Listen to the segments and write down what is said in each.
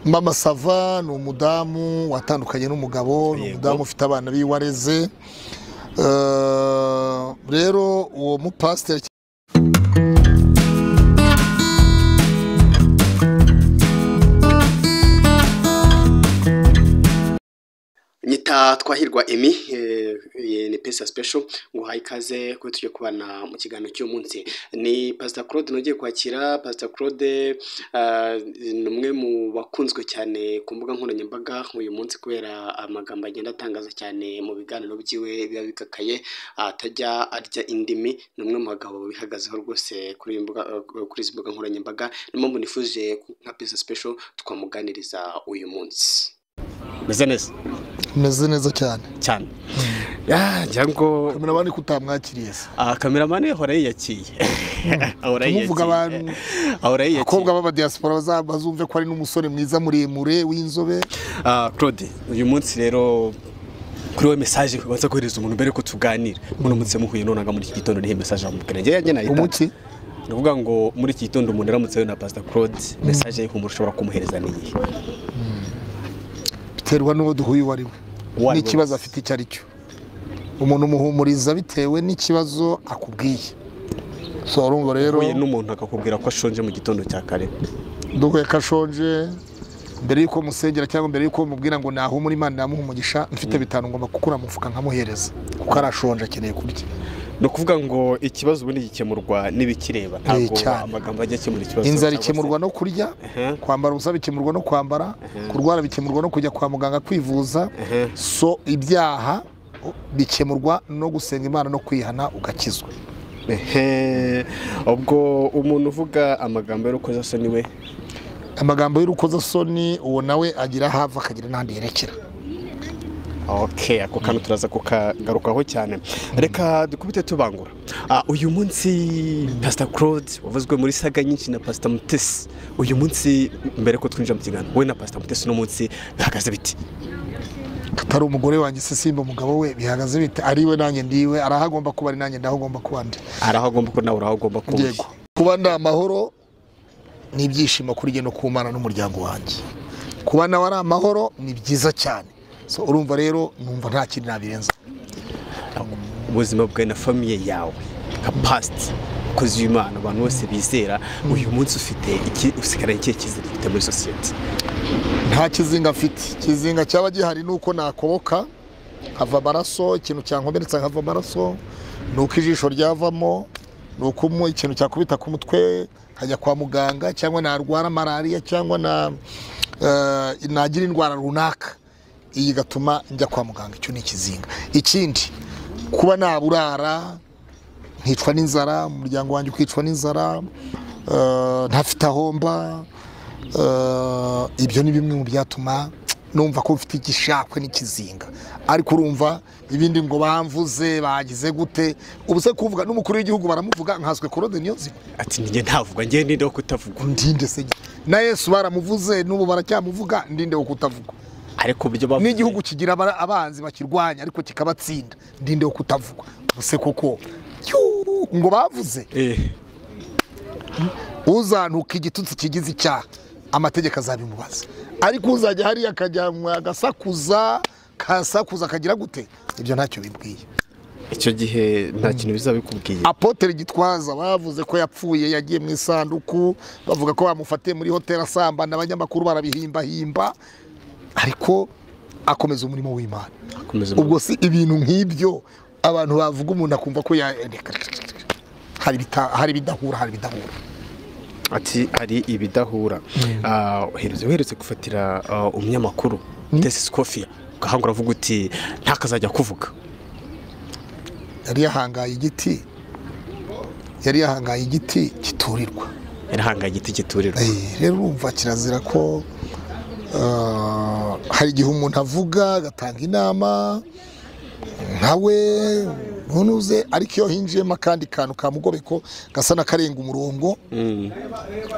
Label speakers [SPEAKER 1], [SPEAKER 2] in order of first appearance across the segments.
[SPEAKER 1] Mama Sava ni umudamu watandukanye n'umugabo, ni umudamu ufite abana biwareze. Rero uwo mupasiteri
[SPEAKER 2] Nyita Twahirwa Emmy, ni Pesa Special, nguhaye ikaze ko tujye kubana mu kiganiro cy'uyu munsi. Ni Pastor Claude nongeye kwakira. Pastor Claude ni umwe mu bakunzwe cyane ku mbuga nkoranyambaga uyu munsi kubera amagambo agenda atangaza cyane mu biganiro byiwe biba bikakaye, atajya arya indimi. Ni umwe mu bagabo bihagazeho rwose kuri izi mbuga nkoranyambaga. Niyo mpamvu nifuje nka Pesa Special twamuganiriza uyu munsi. Meze neza?
[SPEAKER 1] Meze neza cyane
[SPEAKER 2] cyane. Ya ngo
[SPEAKER 1] kameramani kutamwakiriye se?
[SPEAKER 2] Kameramani ahora yiyakiye. Ahora yiyakiye.
[SPEAKER 1] Tumuvuga abantu
[SPEAKER 2] ahora yiyakiye.
[SPEAKER 1] Abakobwa b'aba diaspora bazumve ko ari n'umusore mwiza muremure w'inzobe.
[SPEAKER 2] Claude, uyu munsi rero kuri we message ubanza kohereza umuntu mbere ko tuganira. Muramutse muhuye nonaga muri iki gitondo, nihe message amubwira? Ngiye yanjye nayita.
[SPEAKER 1] Umuki?
[SPEAKER 2] Ndavuga ngo muri iki gitondo umuntu aramutse na Pastor Claude, message y'ihumure ushobora kumuhereza ni iyihe?
[SPEAKER 1] Biterwa n'uwo duhuye uwo ari we n'ikibazo afite icyo ari cyo. Umuntu umuhumuriza bitewe n'ikibazo akubwiye. So urumva rero
[SPEAKER 2] uhuye n'umuntu akakubwira ko ashonje mu gitondo cya kare,
[SPEAKER 1] duhuye ko ashonje, mbere yuko musengera cyangwa mbere yuko mubwira ngo nahumura Imana namuha umugisha, mfite bitanu ngomba gukura mufuka nkamuhereza kuko arashonje akeneye kurya.
[SPEAKER 2] No kuvuga ngo ikibazo ubundi gikemurwa n'ibikireba, ntabwo amagambo ajya akemura ikibazo.
[SPEAKER 1] Inzara ikemurwa no kurya, kwambara ubusa bikemurwa no kwambara, kurwara bikemurwa no kujya kwa muganga kwivuza. So ibyaha bikemurwa no gusenga Imana no kwihana ugakizwa.
[SPEAKER 2] Ubwo umuntu uvuga amagambo y'urukozasoni we,
[SPEAKER 1] amagambo y'urukozasoni uwo nawe agira hava akagira n'ahandi yerekera.
[SPEAKER 2] Okay, ako kantu turaza kukagarukaho cyane. Reka dukubite tubangura. Uyu munsi Pastor Claude wavuzwe muri saga nyinshi na Pastor Mutesi. Uyu munsi mbere ko twinjira mu kiganiro, we na Pastor Mutesi no munsi bihagaze biti?
[SPEAKER 1] Katari umugore wanjye se simba umugabo we, bihagaze bite? Ari we nanjye ndiwe, arahagomba kuba ari nanjye ndahagomba kuba ndi.
[SPEAKER 2] Arahagomba ko nawe urahagomba kuba.
[SPEAKER 1] Yego. Kuba ndi amahoro ni ibyishimo kuri jye no kumana n'umuryango wanjye. Kuba nawe ari amahoro ni byiza cyane. So urumva rero numva nta kintu nabirenza.
[SPEAKER 2] Ubuzima bwawe na famille yawe nka past kozi y'Imana abantu bose bizera, uyu munsi ufite iki, usigaranye ikihe cyizere ufite muri society?
[SPEAKER 1] Nta kizinga afite. Kizinga cyaba gihari nuko nakoboka nkava amaraso, ikintu cyankomeretsa nkava amaraso, nuko ijisho ryavamo, nuko ikintu cyakubita ku mutwe nkajya kwa muganga, cyangwa narwara malaria cyangwa na nagira indwara runaka iyi gatuma njya kwa muganga. Icyo ni ikizinga. Ikindi kuba naburara nkicwa n'inzara, umuryango wanjye ukicwa n'inzara, ntafite ahomba, ibyo ni bimwe mu byatuma numva ko mfite igishakwe n'ikizinga. Ariko urumva ibindi ngo bamvuze bagize gute, ubu se kuvuga n'umukuru w'igihugu baramuvuga nkaswe Claude Niyonzima.
[SPEAKER 2] Ati njye ntavuga, njye ndinde wo kutavuga.
[SPEAKER 1] Ndinde se na Yesu baramuvuze n'ubu baracyamuvuga, ndinde wo kutavuga.
[SPEAKER 2] Ariko buryo bavuze
[SPEAKER 1] n'igihugu kigira abanzi bakirwanya ariko kikabatsinda, ndinde wo kutavuga. Ubuse koko ngo bavuze uzantuka igitutsi kigize icyaha amategeko azabimubaza, ariko uzajya hariya akajya agasakuza kasakuza akagira gute, ibyo ntacyo bibwiye.
[SPEAKER 2] Icyo gihe nta kintu bizabikubwiye.
[SPEAKER 1] Apotre Gitwaza bavuze ko yapfuye yagiye mu isanduku, bavuga ko bamufatiye muri hotel asambana, abanyamakuru barabihimbahimba, ariko akomeza umurimo w'Imana. Ubwo si ibintu nk'ibyo abantu bavuga umuntu akumva ko hari bidahura, hari bidahura.
[SPEAKER 2] Ati hari ibidahura. Uherutse gufatira umunyamakuru Mutesi Scofia ugahangura avuga uti ntakazajya kuvuga.
[SPEAKER 1] Yari yahangaye igiti, yari yahangaye igiti kiturirwa.
[SPEAKER 2] Yari yahangaye igiti kiturirwa.
[SPEAKER 1] Rero urumva kirazira ko hari igihe umuntu avuga agatanga inama nkawe ntunuze, ariko iyo hinjiyemo akandi kantu kamugobeko gasa n'akarenga umurongo,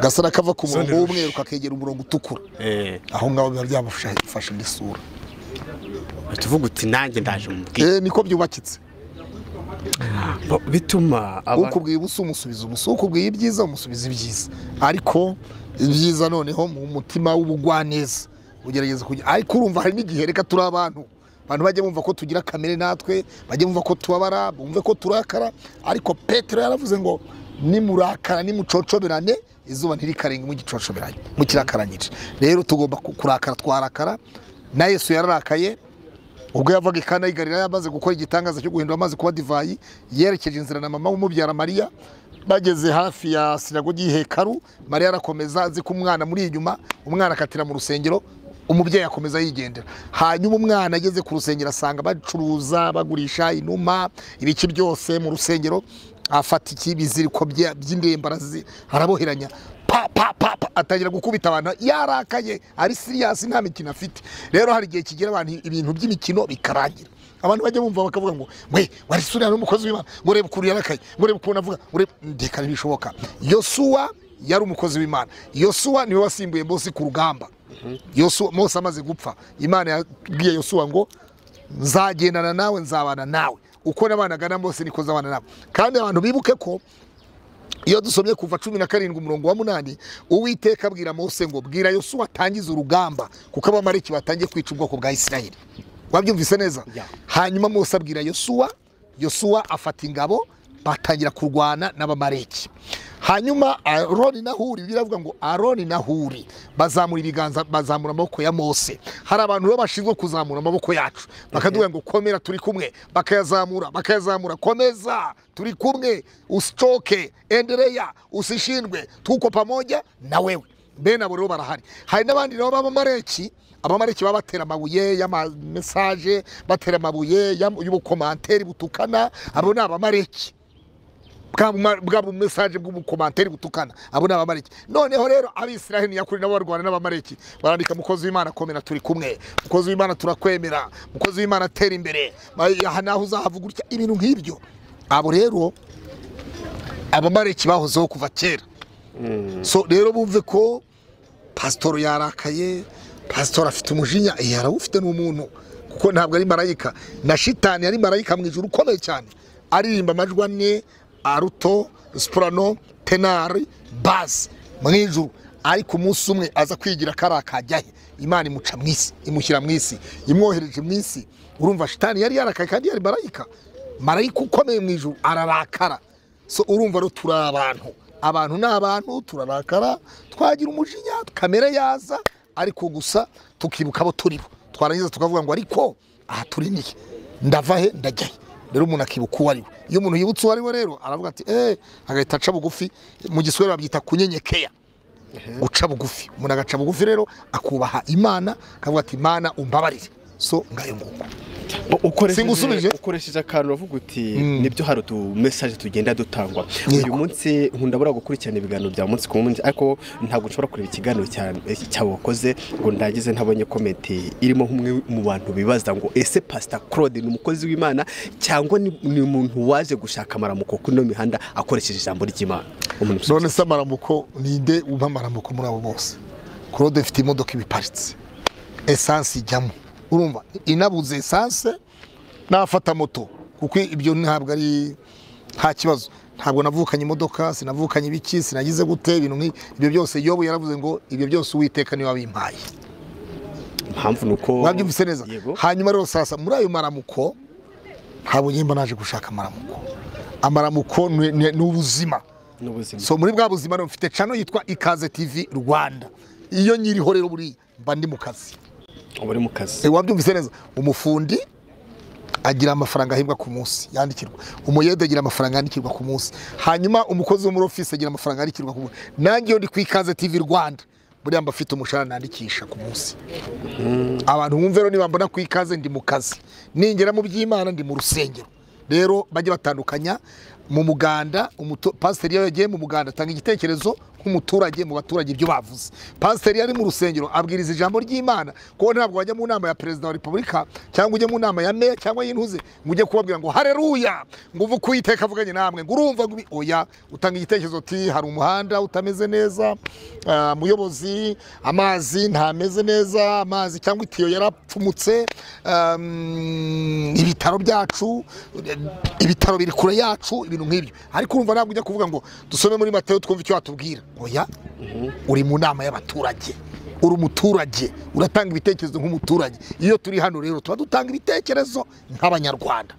[SPEAKER 1] gasa n'akava ku murongo w'umweru kakegera umurongo utukura, aho ngaho biba byamufashe isura.
[SPEAKER 2] Tuvuga uti nanjye ndaje mubwire.
[SPEAKER 1] Niko byubakitse.
[SPEAKER 2] Bituma
[SPEAKER 1] ukubwiye ubusa umusubiza ubusa, ukubwiye ibyiza umusubiza ibyiza, ariko Ibyiza noneho mu mutima w'ubugwaneza ugerageza kujya, ariko urumva hari n'igihe reka turi abantu bajye bumva ko tugira kamere natwe, bajye bumva ko tubabara, bumve ko turakara. Ariko Petero yaravuze ngo nimurakara nimucocoberane izuba ntirikarenga mugicocoberanye mukirakaranyije. Rero tugomba kurakara, twarakara. Na Yesu yararakaye ubwo yavaga i Kana y'i Galilaya yamaze gukora igitangaza cyo guhindura amazi kuba divayi, yerekeje inzira na mama w'umubyara Mariya. Bageze hafi ya sinagogi y'ihekaru, Mariya arakomeza azi ko umwana muri inyuma, umwana akatira mu rusengero, umubyeyi akomeza yigendera. Hanyuma umwana ageze ku rusengero asanga bacuruza bagurisha inuma ibiki byose mu rusengero, afata ikibiziriko by'indembe araboheranya pa pa pa pa, atangira gukubita abantu yarakaye, ari serious, nta mikino afite. Rero hari igihe kigira abantu ibintu by'imikino bikarangira, abantu bajya bumva bakavuga ngo mwe wari suriya n'umukozi w'Imana, ngo reba ukuntu yarakaye, ngo reba ukuntu avuga, ngo reba. Ndeka ntibishoboka. Yosuwa yari umukozi w'Imana. Yosuwa niwe wasimbuye Mose ku rugamba. Yosuwa, Mose amaze gupfa, Imana yabwiye Yosuwa ngo nzagendana nawe, nzabana nawe uko nabanaga na Mose niko nzabana nawe. Kandi abantu bibuke ko iyo dusomye kuva 17 umurongo wa 8, Uwiteka abwira Mose ngo bwira Yosuwa atangize urugamba kuko Abamaleki batangiye kwica ubwoko bwa Isirayeli. Wabyumvise neza? Hanyuma Mose abwira Yosuwa, Yosuwa afata ingabo batangira kurwana n'Abamaleki. Hanyuma Aroni na Huri, biravuga ngo Aroni na Huri bazamura ibiganza, bazamura amaboko ya Mose. Hari abantu rero bashinzwe kuzamura amaboko yacu, bakaduha ngo komera turi kumwe, bakayazamura, bakayazamura, komeza turi kumwe, usichoke, endelea, usishindwe, tuko pamoja na wewe. Bene abo rero barahari. Hari n'abandi rero b'Abamaleki, Abamaleki baba batera amabuye y'ama message, batera amabuye y'ubukomanteri butukana, abo ni Abamaleki. Bwa bu message bw'ubukomanteri butukana, abo ni Abamaleki. Noneho rero Abisirayeli nyakuri nabo barwana n'Abamaleki, barandika mukozi w'Imana komera turi kumwe, mukozi w'Imana turakwemera, mukozi w'Imana tera imbere, aha naho uzahavuga utya, ibintu nk'ibyo. Abo rero Abamaleki bahozeho kuva kera. So rero bumve ko pastor yarakaye, pastor afite umujinya, yarawufite n'umuntu, kuko ntabwo ari marayika. Na shitani yari marayika mu ijuru ukomeye cyane, aririmba amajwi ane, alto, soprano, tenor, bass mu ijuru. Ariko umunsi umwe aza kwigira karakajya he, Imana imuca mu isi, imushyira mu isi, imwohereje mu isi. Urumva shitani yari yarakaye kandi yari marayika, marayika ukomeye mu ijuru ararakara. So urumva rero turi abantu, abantu ni abantu, turarakara, twagira umujinya, kamere yaza, ariko gusa tukibuka abo turibo, twarangiza tukavuga ngo ariko aha turi nihe, ndava he, ndajya he. Rero umuntu akibuka uwo ari we. Iyo umuntu yibutse uwo ari we rero aravuga ati agahita aca bugufi. Mu Giswahili babyita kunyenyekea, guca bugufi. Umuntu agaca bugufi rero akubaha Imana, akavuga ati Imana umbabarire. So ngayo nguko.
[SPEAKER 2] Ukoresheje akantu uvuga uti nibyo hari utu message tugenda dutangwa. Uyu munsi nkundabura gukurikirana ibiganiro bya munsi ku munsi, ariko ntabwo nshobora kureba ikiganiro cyawe wakoze ngo ndagize ntabonye comment irimo nk'umwe mu bantu bibaza ngo ese Pastor Claude ni umukozi w'Imana cyangwa ni umuntu waje gushaka amaramuko kuri ino mihanda akoresheje ijambo ry'Imana?
[SPEAKER 1] None se amaramuko ninde umpa amaramuko muri abo bose? Claude mfite imodoka ibiparitse, essence ijyamo, urumva inabuze essence nafata moto, kuko ibyo ntabwo ari nta kibazo. Ntabwo navukanye imodoka, sinavukanye ibiki, sinagize gute, ibintu nk'ibyo byose. Yobu yaravuze ngo ibyo byose Uwiteka niwe wabimpaye.
[SPEAKER 2] Impamvu nuko
[SPEAKER 1] wabyumvise neza. Hanyuma rero sasa muri ayo maramuko ntabwo nyimba naje gushaka amaramuko. Amaramuko ni ubuzima. So muri bwa buzima rero mfite channel yitwa Ikaze TV Rwanda. Iyo nyiriho rero buri mba ndi mu kazi.
[SPEAKER 2] Uri mu kazi.
[SPEAKER 1] Wabyumvise neza. Umufundi agira amafaranga ahembwa ku munsi yandikirwa, umuyede agira amafaranga yandikirwa ku munsi, hanyuma umukozi wo muri office agira amafaranga yandikirwa ku munsi. Nanjye iyo ndi ku Ikaze TV Rwanda buriya mba mfite umushahara nandikisha ku munsi. Abantu bumve rero niba mbona ku Ikaze ndi mu kazi, ningera mu by'Imana ndi mu rusengero. Rero bajye batandukanya. Mu muganda pasiteri iyo yagiye mu muganda atanga igitekerezo nk'umuturage mu baturage ibyo bavuze. Pasiteri yari mu rusengero abwiriza ijambo ry'Imana, kuko ntabwo wajya mu nama ya perezida wa repubulika cyangwa ujye mu nama ya meya cyangwa y'intuze ngo ujye kubabwira ngo haleluya, ngo uvuge Uwiteka avuganye namwe, ngo urumva ngo oya. Utanga igitekerezo uti hari umuhanda utameze neza, muyobozi, amazi ntameze neza, amazi cyangwa itiyo yarapfumutse, ibitaro byacu, ibitaro biri kure yacu, ibintu nk'ibyo. Ariko urumva ntabwo ujya kuvuga ngo dusome muri Mateyo twumve icyo watubwira. Oya, uri mu nama y'abaturage, uri umuturage, uratanga ibitekerezo nk'umuturage. Iyo turi hano rero tuba dutanga ibitekerezo nk'abanyarwanda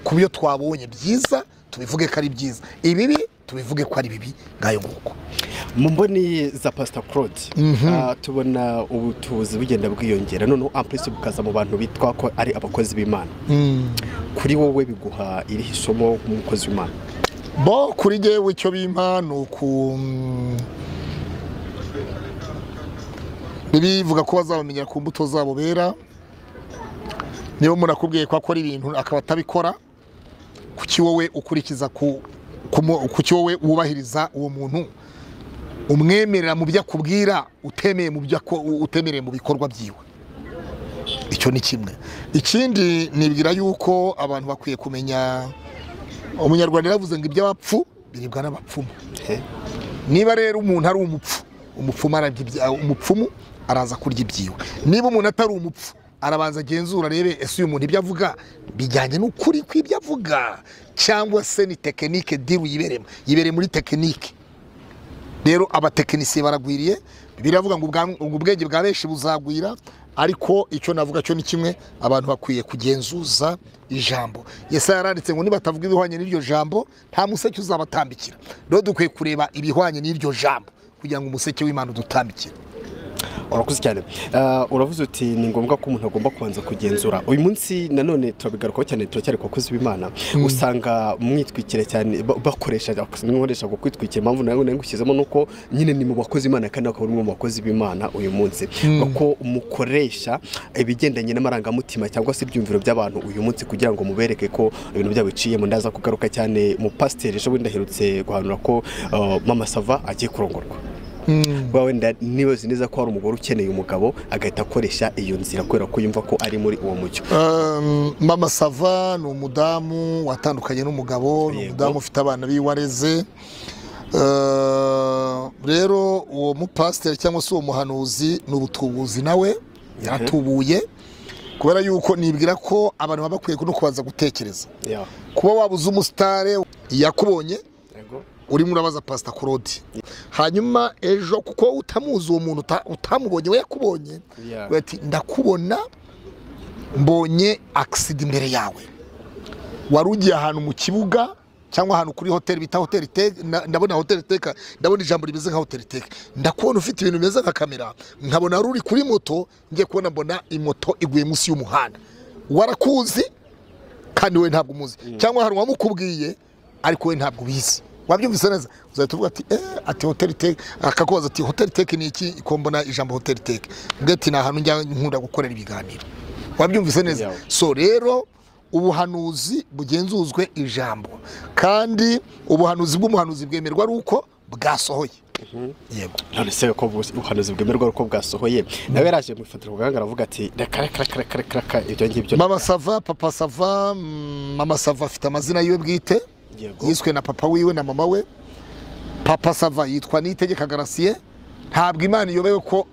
[SPEAKER 1] ku byo twabonye byiza, tubivuge ko ari byiza, ibibi tubivuge ko ari bibi. Ngayo nguko.
[SPEAKER 2] Mu mboni za Pastor Claude, tubona ubutubuzi bugenda bwiyongera, noneho en plus bukaza mu bantu bitwa ko ari abakozi b'Imana. Kuri wowe biguha irihe somo nk'umukozi w'Imana?
[SPEAKER 1] Bo kuri jyewe icyo bimpa ni uku bivuga ko bazabamenyera ku mbuto zabo bera. Niba umuntu akubwiye ko akora ibintu akaba atabikora, kuki wowe ukurikiza kuki wowe wubahiriza uwo muntu, umwemerera mu byo akubwira utemeye mu byo utemereye mu bikorwa byiwe? Icyo ni kimwe. Ikindi nibwira yuko abantu bakwiye kumenya, umunyarwanda yaravuze ngo iby'abapfu biribwa n'abapfumu. Niba rero umuntu ari umupfu, umupfumu araza kurya ibyiwe. Niba umuntu atari umupfu, arabanza agenzura arebe ese uyu muntu ibyo avuga bijyanye n'ukuri kw'ibyo avuga, cyangwa se ni tekinike diru yiberemo, yibereye muri tekinike. Rero abatekinisiye baragwiriye, biravuga ngo ubwenge bwa benshi buzagwira, ariko icyo navuga cyo ni kimwe, abantu bakwiye kugenzuza ijambo. Yesaya yaranditse ngo nibatavuga ibihwanye n'iryo jambo nta museke uzabatambikira. Rero dukwiye kureba ibihwanye n'iryo jambo kugira ngo umuseke w'Imana udutambikire.
[SPEAKER 2] Urakoze cyane. Uravuze uti ni ngombwa ko umuntu agomba kubanza kugenzura. Uyu munsi nanone turabigarukaho cyane, turacyari ku bakozi b'Imana, usanga mwitwikira cyane, bakoresha nkoresha ku kwitwikira. Impamvu nawe ngushyizemo nuko nyine ni mu bakozi b'Imana, kandi akaba ari mu bakozi b'Imana uyu munsi, kuko mukoresha ibigendanye n'amarangamutima cyangwa se ibyumviro by'abantu uyu munsi kugira ngo mubereke ko ibintu byabo biciyemo. Ndaza kugaruka cyane mu pasiteri ejo bundi aherutse guhanura ko Mama Sava agiye kurongorwa. Wenda niba neza ko hari umugore ukeneye umugabo agahita akoresha iyo nzira kubera ko yumva ko ari muri uwo mucyo.
[SPEAKER 1] Mama Sava ni umudamu watandukanye n'umugabo, ni umudamu ufite abana biwareze. Rero uwo mupasiteri cyangwa se uwo muhanuzi ni ubutubuzi, nawe yaratubuye, kubera yuko nibwira ko abantu baba bakwiye no kubanza gutekereza. Kuba wabuze umusitare yakubonye urimo urabaza Pastor Claude, hanyuma ejo kuko utamuzi uwo muntu utamubonye we yakubonye, ati ndakubona mbonye accident imbere yawe, wari ugiye ahantu mu kibuga cyangwa ahantu kuri hotel bita Hotel Tech, ndabona Hotel Tech, ndabona ijambo rimeze nka Hotel Tech, ndakubona ufite ibintu bimeze nka kamera, nkabona ruri kuri moto, ngiye kubona mbona imoto iguye munsi y'umuhanda. Warakuzi kandi we ntabwo umuzi, cyangwa hari uwamukubwiye ariko we ntabwo ubizi. Wabyumvise neza, uzahita uvuga ati ati Hotel Tech, akakubaza ati Hotel Tech ni iki, ko mbona ijambo Hotel Tech, ngati na ahantu njya nkunda gukorera ibiganiro. Wabyumvise neza. So rero ubuhanuzi bugenzuzwe ijambo, kandi ubuhanuzi bw'umuhanuzi bwemerwa ari uko bwasohoye. Yego.
[SPEAKER 2] None se ko ubuhanuzi bwemerwa ari uko bwasohoye, nawe yaraje mu ifatira kuganga aravuga ati reka reka reka reka ibyo ngibyo.
[SPEAKER 1] Mama Sava, Papa Sava, Mama Sava afite amazina yiwe bwite, yiswe na papa wiwe na mama we. Papa Sava yitwa Niyitegeka Gratien. Ntabwo Imana iyobewe ko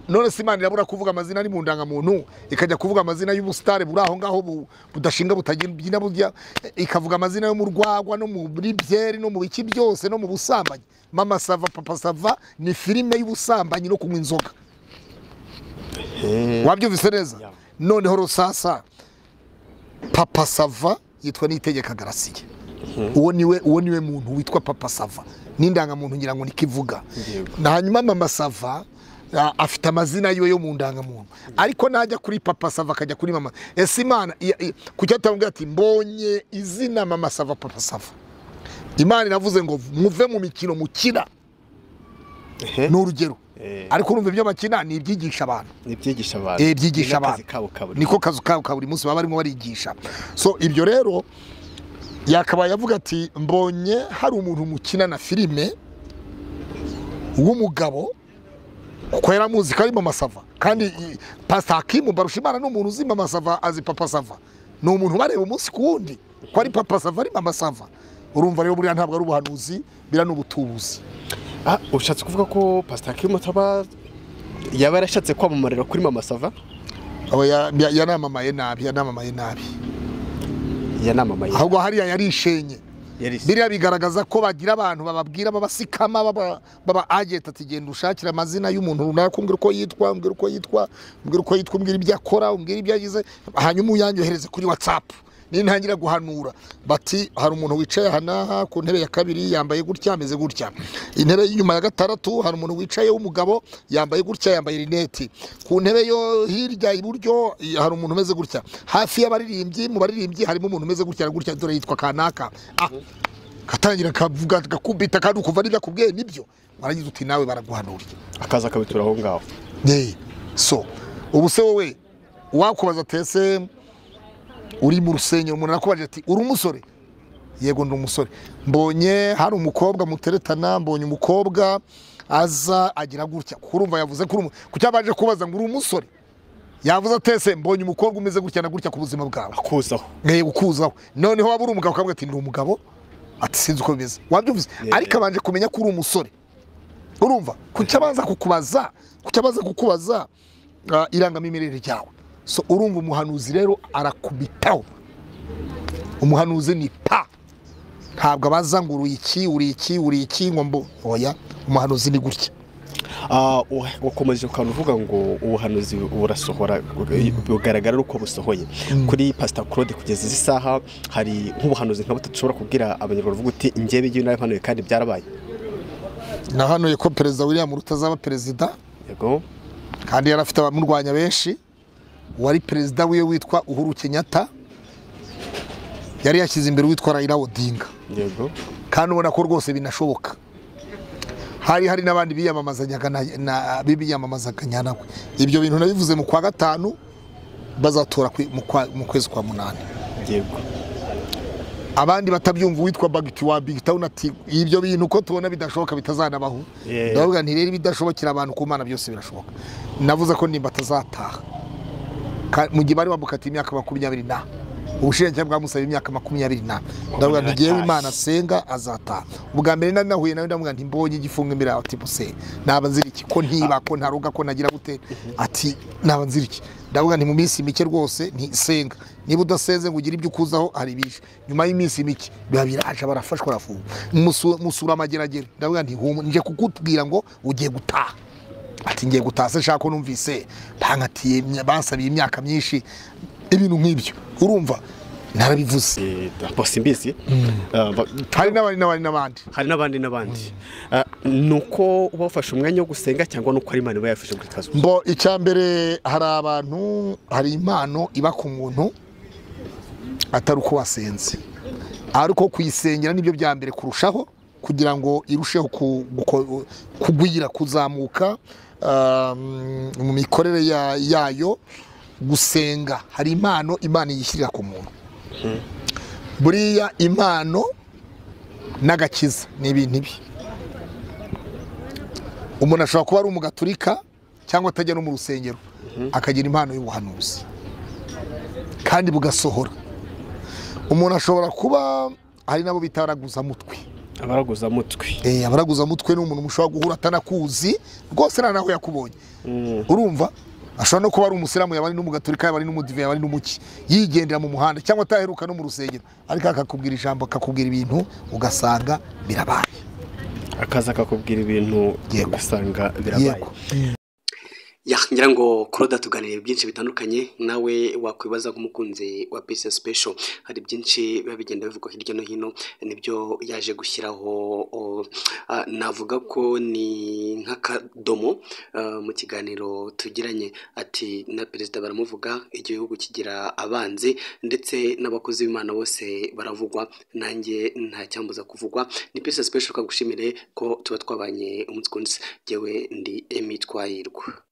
[SPEAKER 1] none se Imana irabura kuvuga amazina ari mu ndangamuntu, ikajya kuvuga amazina y'ubusitare buri aho ngaho budashinga butagira burya, ikavuga amazina yo mu rwagwa no muri byeri no mu biki byose no mu busambanyi. Mama Sava, Papa Sava ni filime y'ubusambanyi no kunywa inzoga. Wabyumvise neza. Noneho rusasa Papa Sava yitwa Niyitegeka Gratien. Uwo niwe muntu witwa Papa Sava, n'indangamuntu ngira ngo nikivuga. Na hanyuma Mama Sava afite amazina yiwe yo mu ndangamuntu, ariko najya kuri Papa Sava akajya kuri mama. Ese Imana kuki atamubwira ati mbonye izina Mama Sava, Papa Sava? Imana inavuze ngo muve mu mikino mukina. Ni urugero. Ariko urumva ibyo bakina ni ibyigisha abantu.
[SPEAKER 2] Ni ibyigisha abantu.
[SPEAKER 1] Ibyigisha abantu. Niko kazi kabo ka buri munsi baba barimo barigisha. So ibyo rero yakabaye avuga ati mbonye hari umuntu mukina na filime w'umugabo, kuko yaramuzi ko ari Mama Sava, kandi Pastor Hakimu Mbarushimana ni umuntu uzi Mama Sava, azi Papa Sava, ni umuntu bareba umunsi ku wundi ko ari Papa Sava ari Mama Sava. Urumva rero buriya ntabwo ari ubuhanuzi, bira n'ubutubuzi.
[SPEAKER 2] Ushatse kuvuga ko Pastor Hakimu yaba yarashatse kwamamarira kuri Mama Sava?
[SPEAKER 1] Yanamamaye nabi, yanamamaye nabi.
[SPEAKER 2] Yanamamaye.
[SPEAKER 1] Ahubwo hariya yarishenye. Biriya bigaragaza ko bagira abantu bababwira babasikama baba agent ati genda ushakira amazina y'umuntu runaka, umbwira uko yitwa, umbwira uko yitwa, umbwira uko yitwa, umbwira ibyo akora, umbwira ibyo yagize, hanyuma uyanyohereze kuri WhatsApp. Nintangira guhanura bati hari umuntu wicaye aha n'aha ku ntebe ya kabiri yambaye gutya ameze gutya, intebe y'inyuma ya gatandatu hari umuntu wicaye w'umugabo yambaye gutya yambaye rineti, ku ntebe yo hirya iburyo hari umuntu umeze gutya, hafi y'abaririmbyi mu baririmbyi harimo umuntu umeze gutya gutya dore yitwa kanaka. Katangira kavuga gakubita kandi ukumva n'ibyo akubwiye nibyo, waragize uti nawe baraguhanuriye,
[SPEAKER 2] akaza akabitura aho ngaho.
[SPEAKER 1] So ubu se wowe wakubaza tese uri mu rusengero, umuntu arakubaje ati uri umusore? Yego ndi umusore. Mbonye hari umukobwa muteretana, mbonye umukobwa aza agira gutya, kurumva yavuze ko kucyabaje kubaza ngo uri umusore, yavuze atese mbonye umukobwa umeze gutya na gutya ku buzima bwawe,
[SPEAKER 2] akuzaho.
[SPEAKER 1] Yego kuzaho. Noneho waba uri umugabo ukavuga ati ndi umugabo, ati sinzi uko bimeze, wabyumvise, ariko abanje kumenya ko uri umusore. Urumva kucyabaza kukubaza, kucyabaza kukubaza irangamimerere ryawe. So urumva umuhanuzi rero arakubitaho. Umuhanuzi ni pa, ntabwo abaza ngo uri iki uri iki uri iki ngo mbo oya, umuhanuzi ni gutya.
[SPEAKER 2] Wakomeje ukavuga ngo ubuhanuzi burasohora, bugaragara uko busohoye. Kuri Pastor Claude kugeza izi saha hari nk'ubuhanuzi nka butatu ushobora kubwira abanyarwanda uvuga uti njyewe ibyo narahanuye kandi byarabaye?
[SPEAKER 1] Nahanuye ko Perezida William Ruto azaba perezida.
[SPEAKER 2] Yego.
[SPEAKER 1] Kandi yarafite abamurwanya benshi. Wari perezida wiwe witwa Uhuru Kenyatta yari yashyize imbere witwa Raila Odinga.
[SPEAKER 2] Yego.
[SPEAKER 1] Kandi ubona ko rwose binashoboka. Hari n'abandi biyamamazanyaga na biyamamazaga nawe. Ibyo bintu nabivuze mu kwa gatanu, bazatora mu kwezi kwa munani.
[SPEAKER 2] Yego.
[SPEAKER 1] Abandi batabyumva witwa Bagiti wa Big Town ati ibyo bintu ko tubona bidashoboka bitazanabaho. Ndavuga nti rero bidashobokera abantu ku Mana byose birashoboka. Navuze ko nimba tazataha mu gihe bari bamukatiye imyaka 20 ubushinjacyaha bwamusabye imyaka 20. Ndavuga nti ngewe Imana asenga azataha. Ubwa mbere nari nahuye nawe ndavuga nti mbonye igifungo imbere yawe, ati buse naba nzira iki ko ntiba ko ntaruga ko nagira gute, ati naba nzira iki. Ndavuga nti mu minsi mike rwose nti senga, niba udasenze ngo ugire ibyo ukuzaho hari bije. Nyuma y'iminsi mike biba biraje barafashwa barafungwa. Musura amageragere, ndavuga nti nje kukubwira ngo ugiye gutaha. Ati ngiye gutaha se nshaka ko numvise bankatiye bansabiye imyaka myinshi ibintu nk'ibyo. Urumva narabivuze.
[SPEAKER 2] Simbizi.
[SPEAKER 1] Hari n'abandi n'abandi n'abandi.
[SPEAKER 2] Hari n'abandi n'abandi. Nuko ubafashe umwanya wo gusenga cyangwa nuko ari Imana iba yafashe kuri kazo?
[SPEAKER 1] Mbo icyambere hari abantu, hari impano iba ku muntu atari uko wasenze, ariko kuyisengera nibyo bya mbere kurushaho kugira ngo irusheho kugwira kuzamuka mu mikorere yayo. Gusenga hari impano Imana yishyirira ku muntu. Buriya impano n'agakiza ni ibintu ibi. Umuntu ashobora kuba ari umugaturika cyangwa atajya no mu rusengero akagira impano y'ubuhanuzi kandi bugasohora. Umuntu ashobora kuba hari nabo bita abaraguza mutwe.
[SPEAKER 2] Abaraguza mutwe.
[SPEAKER 1] Abaraguza mutwe ni umuntu mushobora guhura atanakuzi rwose nta naho yakubonye. Urumva ashobora no kuba ari umusilamu yaba ari n'umugaturika yaba ari n'umudive yaba ari n'umuki, yigendera mu muhanda cyangwa ataheruka no mu rusengero, ariko akakubwira ijambo akakubwira ibintu ugasanga birabaye.
[SPEAKER 2] Akaza akakubwira ibintu ugasanga birabaye.
[SPEAKER 3] Ya ngira ngo Claude tuganiriye byinshi bitandukanye, nawe wakwibaza nk'umukunzi wa Peace Special hari byinshi biba bigenda bivugwa hirya no hino, nibyo yaje gushyiraho. Navuga ko ni nk'akadomo mu kiganiro tugiranye, ati na perezida baramuvuga, igihugu kigira abanzi ndetse n'abakozi b'Imana bose baravugwa, nanjye nta cyambuza kuvugwa. Ni Peace Special, kagushimire ko tuba twabanye umunsi ku munsi. Jyewe ndi Emmy Twahirwa.